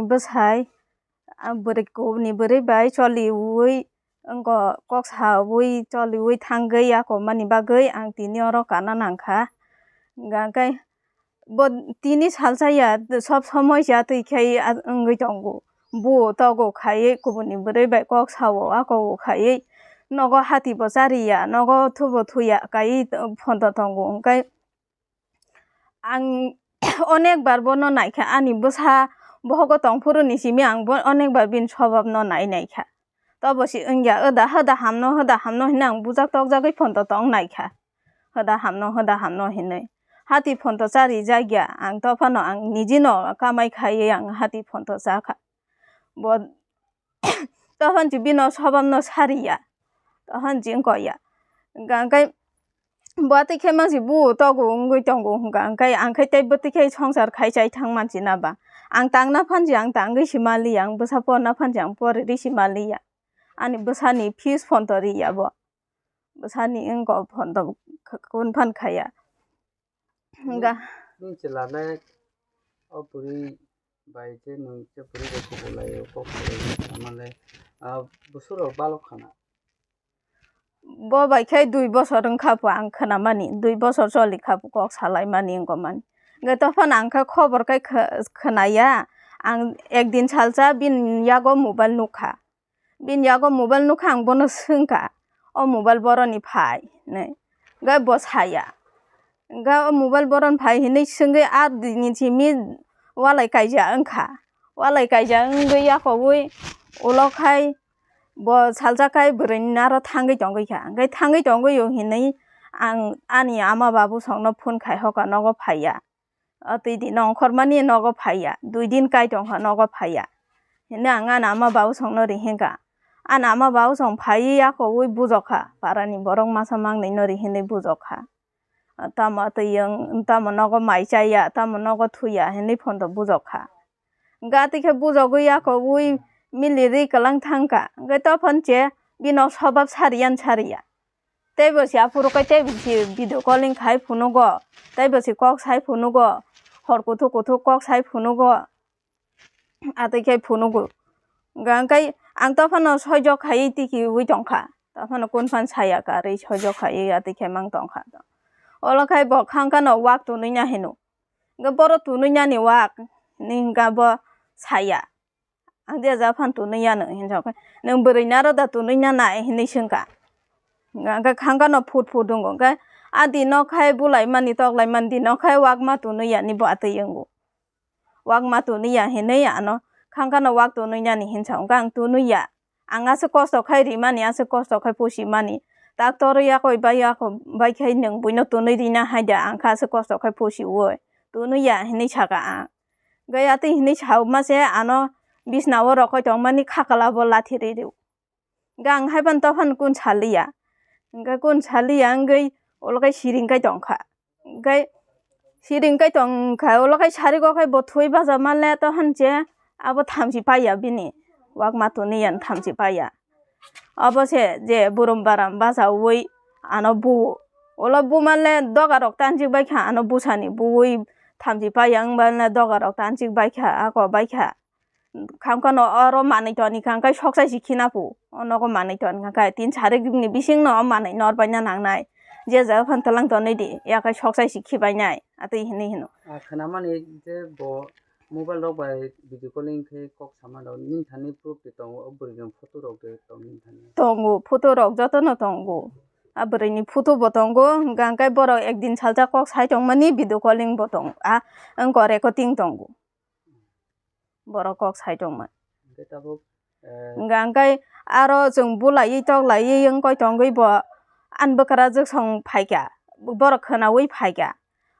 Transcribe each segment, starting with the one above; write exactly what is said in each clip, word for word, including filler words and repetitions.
Bwsai, ah, bwrwi kubuni bwrwi bai choliui, wngkha kok saui choliui thangwi yakomani bagwi ang tini oro kana nangkha. Hwnkhe bo tini salsa ya, sob somoi ya twi khai wngwi tongo. Buo togo khaiwi kubuni bwrwi bai kok sao, akogo khaiwi nogo hati bo chariya, nogo thubo thuya kaiwi phonto tongo. Hwnkhe ang onek bar bono naikha, ani bwsa bohogo tongphuru ni simi ang bo onek bar bini swbab no nai naikha. Tobo si wngya, hoda hoda hamno, hoda hamno hinwi ang bujak tokjagwi phonto tong naikha. Hoda hamno, hoda hamno hinwi. Hati phonto charijakya, ang tophano ang nijino kamai khaiwi ang hati phonto chakha. Bo tophon si bino swbab no sariya. Tophon si wngkha ya. Hwnkhe bo twi khe mansi buo togo wngwi tongo hwnkha, hwnkhe ang khe tei bo twi khe songsar khai chai thang mansi na ba. Ang tangna phansi ang tangwi si maliya, ang bwsa porna phansi ang poriri si maliya. Ani bwsani fees phonto riya bo. Bwsani wngkha phonto kun phan khaya. Hwnkha. Nini chwla le o bwrwi bai je nwng je bwrwi bai kubulai o kok salai tongma le, ah, bwswk rok balok khana. Bo bai khe dui bosor wngkha pho ang khwnamani, dui bosor choli kha pho kok salaimani wngkha mani. Hwnkhe tophano ang khe khobor khe khw-, khwnaya, ang ekdin salsa bini yago mobile nukha. Bini yago mobile nukha, ang bono swngkha, "O mobile boroni phai?" hinwi. Hwnkhe bo saya. Hwnkhe, "O mobile boroni phai?" hinwi swngwi, a dini simi walai kaija wngkha. Walai kaija wngwi yakowi ulo khai bo salsa khai bwrwini naro thangwi tongwi kha. Hwnkhe thangwi tongwi o hinwi ang ani ama babu songno phone khai hoka, "Nogo phaiya." O twi din ongkhormani nogo phaiya, dui din kai tongkha nogo phaiya. Hino ang ani ama babu songno rihingkha. Ani ama babu song phaiwi yakowi bujokha, parani borok masa mangnwino rihinwi bujokha. Tamo twi wng, tamo nogo mai chaya, tamo nogo thuya hinwi phonto bujokha. Hwnkhe atwi khe bujogwi yakowi milirwi kwlang thangkha. Hwnkhe tophon che bino swbab sariyan sariya. Teibo si aphuru khe teibo si video calling khai phunugo, teibo si kok sai phunugo, hor kuthuk kuthuk kok sai phunugo, atwi khe phunugo. Hwnkhe ang tophano soijo khaiwi tikiui tongkha, tophano kun phan saya karwi soijo khaiwi atwi khe mang tongkha. Olo khai bo khangkhano wak tunui na hino, hwnkhe boro tunui nani wak hinwi hwnkhe bo saya. Ang je ja phan tunui ya nwng hinwi sa khe, "Nwng bwrwi naro da tunui na nai?" hinwi swngkha. Hwnkhe khangkhano phut phut wngo. Hwnkhe a dino khai bulai mani, toklai mani dino khai wak ma tunui ya ni bo atwi wngo. Wak ma tunui ya hinwi ano khangkhano wak tunui nani hinwi sa, hwnkhe ang tunui ya. Ang aswk kosto khai rimani, aswk kosto khai pusi mani. Doctor yakoi bai yakoi bai khai nwng buino tunui rina hai da, ang khe aswk kosto khai pusi oi. Tunui ya hinwi saka ang. Hwnkhe atwi hinwi sauma se ano bisna o rokoi tongmani khakla bo lathi ri rio. Hwnkhe ang haiphano tophano kun saliya. Hwnkhe kun saliya wngwi ulo khe siring kai tongkha. Hwnkhe siring kai tongkha, ulo khe sarigo khe bo thwi baja manle tophon se abo thamchi paiya bini. Wak ma tunui ya thamchi paiya. Abo se je burum baram bachaui ano buo. Ulo bumanle doga rok tanchik baikha, ano bwsani buui thamchi paiya wngmanle doga rok tanchik baikha, ako baikha. Kham khano oro manwi toni kha, hwnkhe soksai si khina phu. O nogo manwi toni kha, hwnkhe tin sarik ni bising no o manwi nor baina nangnai. Je jaga phan twlang tonwi di, yakhai soksai si khibainai, atwi hinwi hino. Ah, khwnamani je bo mobile rok bai video calling khe kok sama rok nini thani proof de tongo, o bwrwi ni photo rok de tong nini thani? Tongo, photo rok jotono tongo. A bwrwi ni photo bo tongo, hwnkhe borok ekdin salsa kok sai tongmani video calling bo tongo, a wngkha recording tongo. Borok kok sai tongmani. Hwnkhe tabuk, eh, hwnkhe aro chwng bulaiwi toklaiwi wngkoi tongwi bo ani bwkrajwk song phaikha, borok khwnaui phaikha.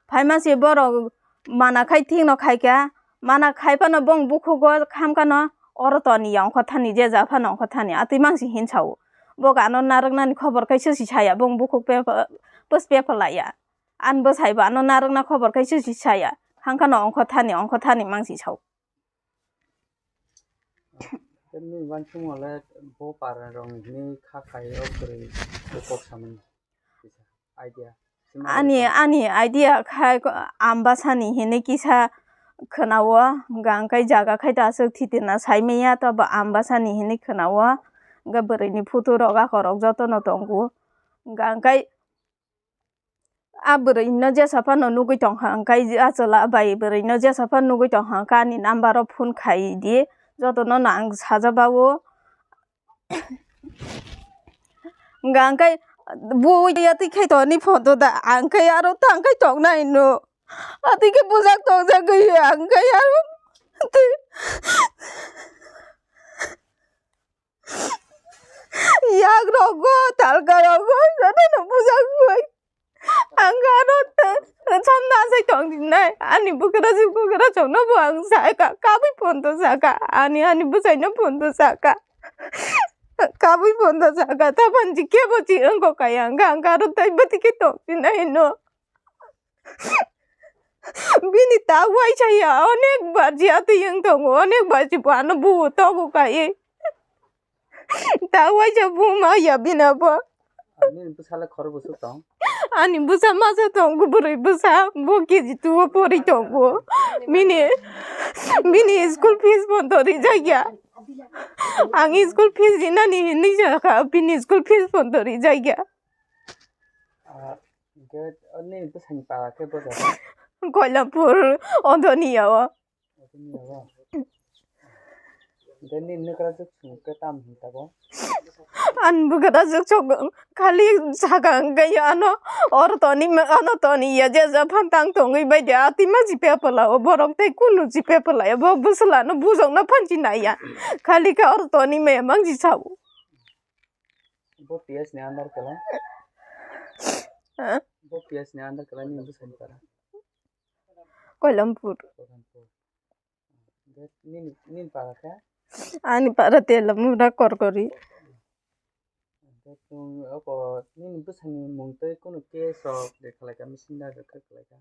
Phaima se borok mana khai thikno khaikha, mana khai phano bong bukhugo khamkhano oro toniya ongkho thani, je ja phano ongkho thani, atwi mangsi hinsao. Bo ano narwknani khobor khe sosi saya, bong bukhuk pe-, pus pe phalaiya. Ani bwsai bo ano narwkna khobor khe sosi saya, khangkhano ongkho thani, ongkho thani mangsi sao. Tei nini uansukmung le bo para rok ni hwnwi kha khai o kwrwi kok samani kisa idea. Ani, ani idea khai ko-, Ambasani hinwi kisa khwnao, hwnkha hwnkhe jaga khai ta aswk thiti na sai manya, tobo ambasani hinwi khwnao, hwnkhe bwrwini photo rok akhorok jotono tongo, hwnkha hwnkhe a bwrwino jesa phano nugwi tongkha, hwnkhe a chwla bai bwrwino jesa phano nugwi tongkha, hwnkhe ani number o phone khai di, jotono no ang sajabao. Hwnkha hwnkhe bo yatwi khai tongni photo da, ang khe aro tang khai tongnai no. Atwi khe bwswk tongjagwi ang khe aro twi yak rogo, talka rogo, jotono bwswkgwi. Ang aro samna asai tong dinai. Ani bwkrajwk bwkrajwkno bo ang saka, kabui phone to saka. Ani, ani bwsaino phone to saka. Kabui phone to saka. Tapan ji kebo ji wngkha kaya. Ang, ang aro tai bwtwi khe tong dinai no. Bini tak waisa ya, onek bar ji atwi wng tongo, onek bar ji bo ano buo togo kai. Tak waisa buma ya bina bo. Nini bwsala khoro bwswk tong? Ani bwsa masa tongo, bwrwi bwsa, bo K G two o pori tongo. Bini, bini school fees bondo rijak ya. Ang school fees rinani hinwi sakha, bini school fees bondo rijak ya. Ah, hwnkhe, o nini bwsani para khe bo jaga? Koilampur, Odoniya o. Odoniya o? Hwnkhe nini nukrajwk chwng khe tamo hwn tabuk? Ani bwkrajwk chwng khali sakha hwnkhe ano oro toni ma-, ano toni ya je ja phan tang tongwi bai de, atwi ma jipe pwla o borok tei kunu jipe pwla ya, bo bwsla no bujok no phan ji nai ya. Khali khe oro toni maya mang ji sao. Bo P S ni under kala? Ha? Bo P S ni under kala nini bwsani para? Koilampur. Koilampur. Hwnkhe nini, nini para khe? Ani para Telamura Korkori. Hwnkhe chwng oko nini bwsani mung tei kunu case rok de khlai kha, missing na rwkhe khlai kha?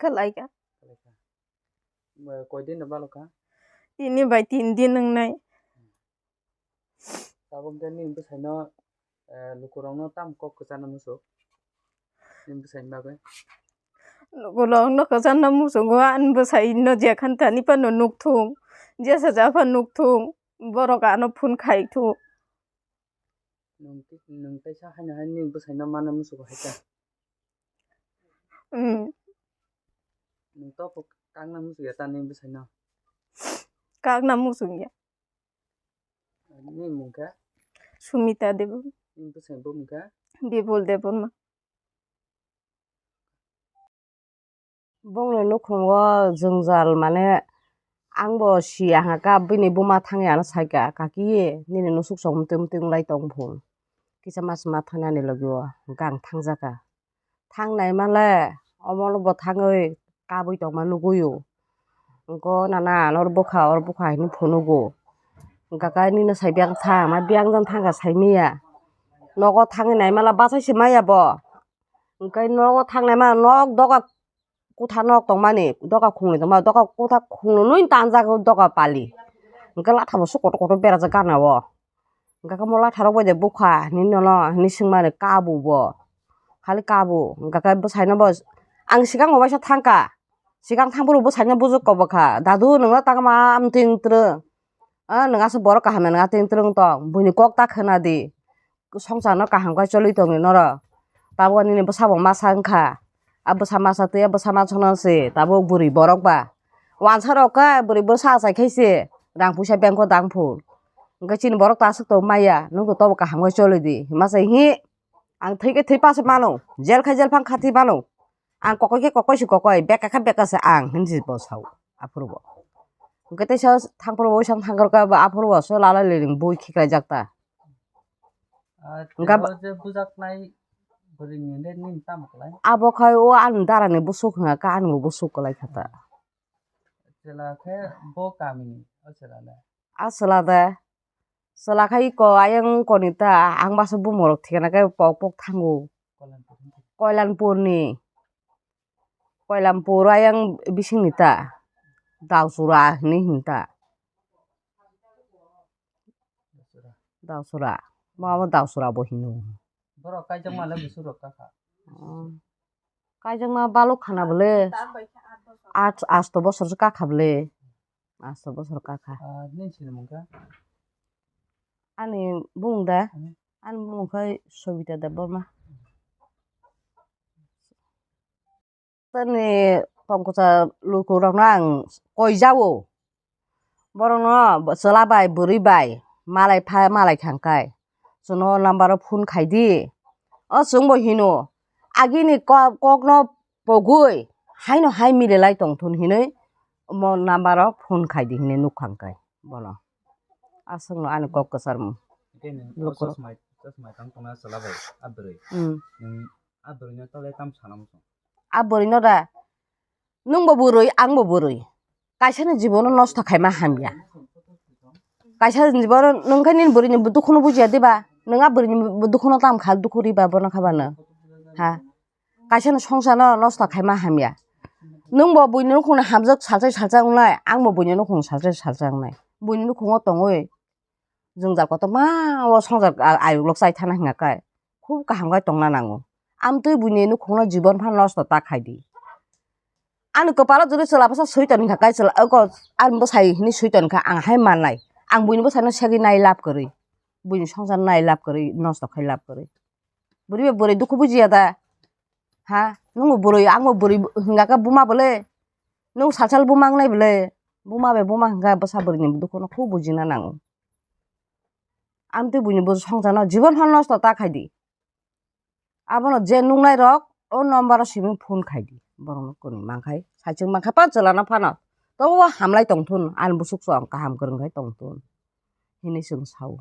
Khlai kha. Khlai kha. Ba, koi din no balo kha? Tini bai tin din wngnai. Tabuk de nini bwsaino, eh, lukurokno tamo kok kwcharna muchuk? Nini bwsaini bagwi? Lukurokno kwcharna muchungo, ani bwsaino jekhan thani phano nukthung, jesa ja phano nukthung, borok ano phone khai thung. Nwng ki-, nwng teisa haino hai nini bwsaino mana muchungo hai khe? Hmm. Nwng tobo kakna muchung ya ta nini bwsaino? Kakna muchung ya. Nini mung khe? Sumita Debbarma. Nini bwsai bumung khe? Bipul Debbarma. Bongni nukhungo jwngjal, mane, angbo si aha kha, bini buma thangya ano saikha, "Kaki, nini nusuk chok mtwi mtwi wnglai tong phun. Kisa mas ma thangnani logi o hwnkhe ang thangjakha." Thangnai male omono bo thangwi kabui tongma nugui o. Hwnkhe nana ano oro bwkha, oro bwkha hinwi phunugo. Hwnkhe nini sai biyang thang, ma biyang jang thangkha sai manya. Nogo thangwi nai mala bachai se maya bo. Hwnkhe nogo thangnai mala nok doga kutha nok tongmani, doga khungni tongmani, doga kutha khungnwi tanjak doga pali. Hwnkhe latha bo se kotor kotor berajak gana o. Hwnkhe mo latha rok bai de bukha hinwi nono hinwi swngmani kabo bo. Khali kabo. Hwnkhe bwsaino bo ang swkango waisa thangkha. Swkang thangphuru bwsaino bujuk kobokha, "Dadu, nwngno tangma amtwing twrwng? A, nwng aswk borok kaham ya, nwng atwing twrwng tong? Buini kok ta khwnadi. Swngcharno kaham khe choli tongdi norok. Tabuk nini bwsabo masa wngkha. A bwsa masa twi a bwsa masa no se tabuk bwrwi borok ba. Wansa rok khe bwrwi bwsa achai khe se rang puisa bank o dang phuru. Hwnkhe chini borok ta aswk tong maya, nwng to tobo kaham khe choli di." Hima se hi ang thwi khe thwi pass mano, jel khe jel phang kha thwi mano. Ang kokoi khe kokoi se kokoi, beka khe beka se ang, hinwi bo sao aphuru bo. Hwnkhe teisa thangphuru bo, oisang thangkhor khe bo aphuru bo se lalai liring bui khiklaijak ta. Ah, hwnkhe tei o je bujaknai bwrwini le nini tamo klai? Abo khai o ani dara ni busuk hwnkha khe ani bo busuk kwlai kha ta. Chwla khe bo kamini, o chwla le? A chwla de. Chwla khai iko ayang koni ta, ang masa bumung rok thikana khe pok pok thango. Koilanpur ni. Koilanpur ni. Koilanpur ayang bising ni ta. Dausura hinwi hin ta. Dausura. Dausura. Mo abo Dausura bo hino. Borok kaijakma le busuk rok kakha. Oh. Kaijakma balok khana bole. Ach-, asto bosor se kakha bwle. Asto bosor kakha. Ah, nini sinimung khe? Ani bumung da? Ani? Ani bumung khe Sobita Debbarma. Tini tongkotsa lukurokno ang koi jao. Borokno chwla bai, bwrwi bai, malai pha, malai khangkhai. Chwngno number o phone khai di. O chwngbo hino, agini ko-, kokno pogwi, haino hai mililai tongthun hinwi, omo number o phone khai di hinwi nuk khangkhai bono. Aswkno ani kok kwcharmung. Hwnkhe nwng o lukurok. Chosmai, chosmai tang tongna chwla bai, a bwrwi. Hmm. Nwng a bwrwino tole tamo sana muchung? A bwrwino da, nwngbo bwrwi, angbo bwrwi. Kaisani jibono nosto khaima hamya. Kaisani jibono nwng khe nini bwrwini dukhuno bujiya diba? Nwng a bwrwini dukhuno tamo kha, dukhu riba bono kha bano? Ha? Kaisani songsarno nosto khaima hamya. Nwngbo buini nukhungni hamjak salsai salsa wngnai, angbo buini nukhung salsai salsa wngnai. Buini nukhungo tongwi jwngjal kotorma o songsar a-, ayuk lok chai thana hwnka khe, khub kaham khe tongna nango. Amtwi buini nukhungno jibon phano nosto ta khai di. Ani kwpalo jodi chwla bwsa swi toni kha khe, chwla, oko ani bwsai hinwi swi toni kha, ang hai mannai. Ang buini bwsaino segwi nai lab kwrwi. Buini songsar nai lab kwrwi, nosto khai lab kwrwi. Bwrwi bai bwrwi dukhu bujiya da? Ha? Nwngbo bwrwi, angbo bwrwi hwnka khe buma bwle? Nwng sal sal buma wngnai bwle? Buma bai buma hwnka bwsa bwrwini dukhuno khub bujina nango. Amtwi buini bo songsarno jibon phano nosto ta khai di. Abono je nuknairok o number o simi phone khai di. Borokno kwnwi mankhai, saichung mankhai phano chwlano phano. Tobo hamlai tongthun, ani bwswk chwng kaham kwrwng khai tongthun, hinwi chwng sao.